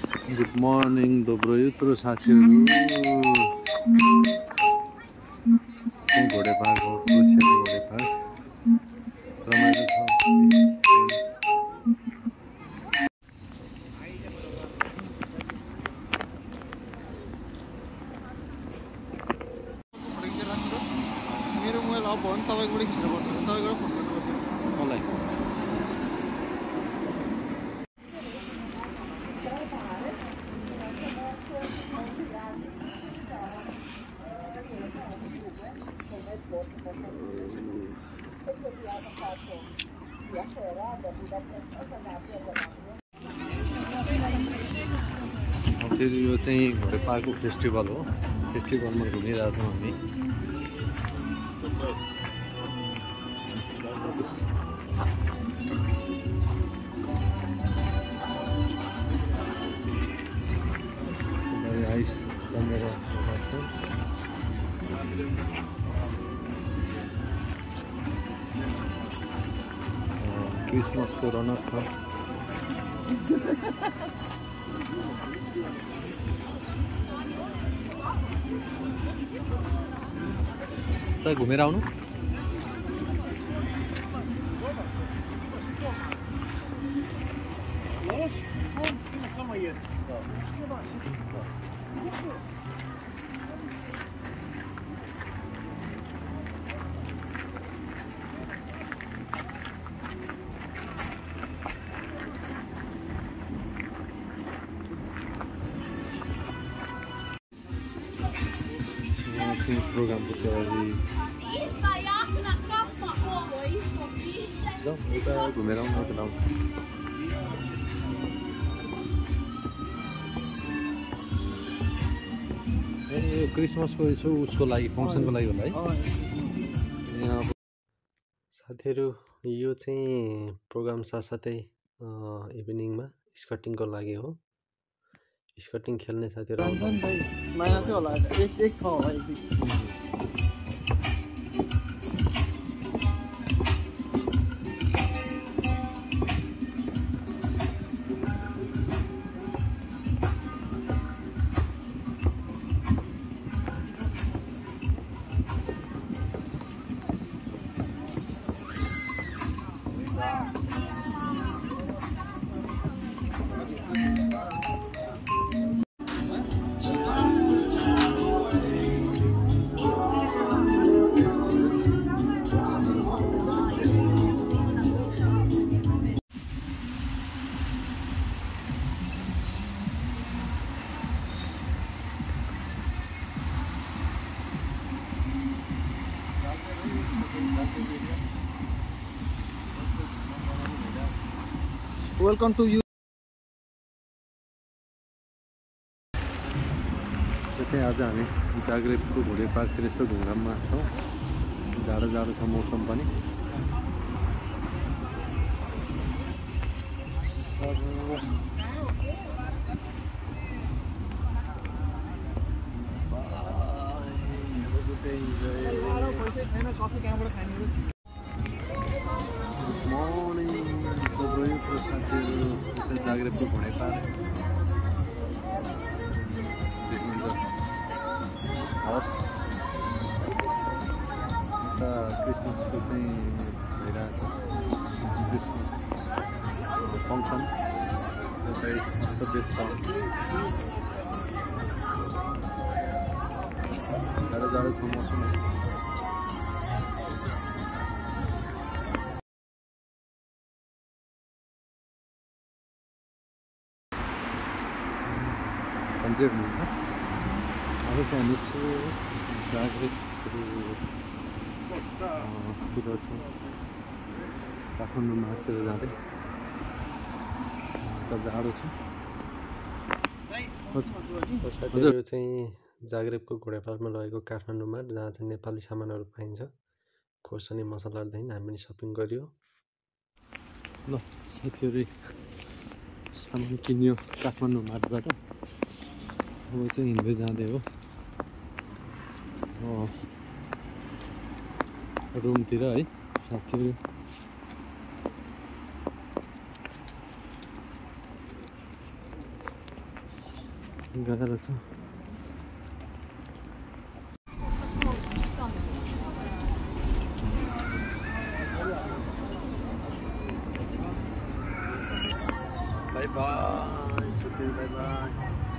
Good morning, dobro jutro साथीहरु। घोडे park हो, कोसियाली घोडे पार्क रमाइलो छ। मेरो मोबाइल अफ भयो भने तपाईकोबाट खिच्नु पर्छ, तपाईकोबाट फोन गर्नुपर्छ मलाई। फेरि यो चाहिँ घोडे पार्कको फेस्टिभल हो। फेस्टिभलमा घुमिरहेछौँ हामी। आइस जमेर छ। क्रिसमसको रौनक छ। त घुमेर आउनु। प्रोग्रामको तयारी जाउँ यता घुमेर आउनु त लाउँ। ए यो क्रिसमसको यसो उसको लागि फङ्सनको लागि होला है। साथीहरू यो चाहिँ प्रोग्राम साथसाथै इभिनिङमा स्कटिङको लागि हो। स्कटिङ खेल्ने साथीहरू माइनस होला, एक छ होला एक। Welcome to you. चाहिँ आज हामी जाग्रेबको घोडे पार्कतिर यस्तो घुमघाममा छौँ। जाडो जाडो छ मौसम पनि। जाग्रेबको घोडे पार्क हर्स यता क्रिसमसको चाहिँ भइरहेछ। क्रिसमस फङ्सन यतै अस्त व्यस्त। जाडो जाडो छ मौसम। सन्चै हुनुहुन्छ। अब चाहिँ हामी यसो जाग्रेबतिर छौँ। काठमाडौँ मार्गतिर जाँदै जाडो छ। हजुर चाहिँ जाग्रेबको घोडे पार्कमा लगेको काठमाडौँ मार्ग, जहाँ चाहिँ नेपाली सामानहरू पाइन्छ। खोर्सानी मसलाहरूदेखि हामीले सपिङ गऱ्यो। ल साथीहरू सामान किन्यो काठमाडौँ मार्गबाट। अब चाहिँ हिँड्दै जाँदै हो रुमतिर है साथीहरू। गाह्रो छ। By by, by by.